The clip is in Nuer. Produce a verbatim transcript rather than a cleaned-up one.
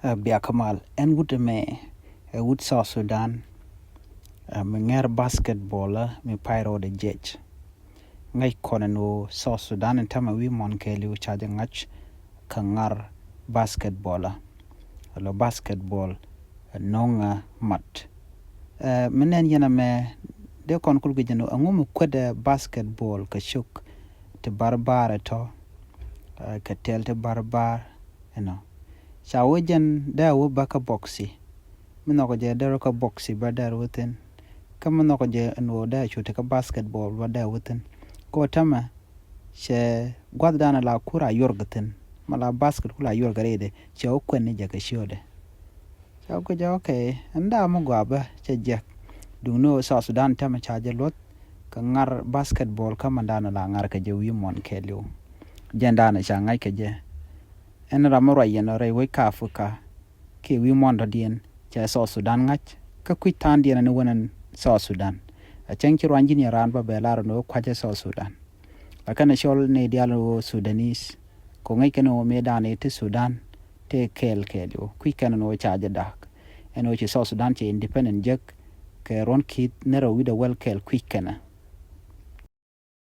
Ɛ, biakä mal ɛn wut ɛmɛ, ɛ wut South Sudan, ɛ mi ŋɛr basketball ɛ mi pay rɔɔdɛ jiɛc. Ŋäc kɔn ɛn ɣöö South Sudan ɛn tämɛ wi̱i̱ muɔ̱n kɛɛliw ca jɛ ŋa̱c kɛ ŋar basketball ɛ. Lɔ basketball ɛ no̱ŋ ɛ mat. Ɛ mi nɛn yɛn ɛmɛ dee kɔn kul guic ɛn ɣöö ɛŋu mi kuɛt ɛ basketball kɛ cok ti barbar ɛ tɔ, ɛ kɛ tɛl ti barbar ɛnɔ. Ca wä jɛn dee a wä bä kä boxi. Mi nhɔkɔ jɛ dee rɔ kä boxi bä dee a wä thin. Kä mi nhɔkɔ jɛ ɛn ɣöö dee a cuti kä basketball bä dee a wä thin. Kɛ ɣöö tämɛ cɛ gua̱thdan la kur a yuɔr kɛ thin. Ma la basket kur a yuɔr kɛ rɛydɛ cɛ wä kuɛn ni jɛ kɛ ciötdɛ. Ca wä guic ɛ okay, ɛn daa mi gɔaa bä cɛ jiɛk. Duŋni ɣöö South Sudan tämɛ ca jɛ luɔth kɛ ŋar basketball kä mandan la ŋar kɛ jɛ wi̱i̱ muɔ̱n kɛɛliw. Jɛndan ca ŋa̱c kɛ jɛ. Ɛn ram mi ruac yɛn rɛy wec kä Africa kiɛ wi̱i̱ muɔ̱n dɔ̱diɛn cɛ South Sudan ŋa̱c. Kä kui̱c tha̱a̱ŋdiɛn ɛn wän ɛn South Sudan. A cäŋ ci ruany ji̱n yɛn raan bä bɛ lar ɛn ɣöö kua̱cä South Sudan. Lakin ɛ cɔl ni diaal ɣöö Sudanese. Kɛ ŋäc kɛn ɣöö mëëdan i̱ ti Sudan tëë kɛɛl kɛɛliw. Kui̱c kɛn ɛn ɣöö ca jɛ da̱a̱k. Ɛn ɣöö ci South Sudan cɛ independent jek kɛ ruɔ̱n ki̱th ni rɛw wi̱cdɛ wäl kɛɛl kui̱c kɛn ɛ.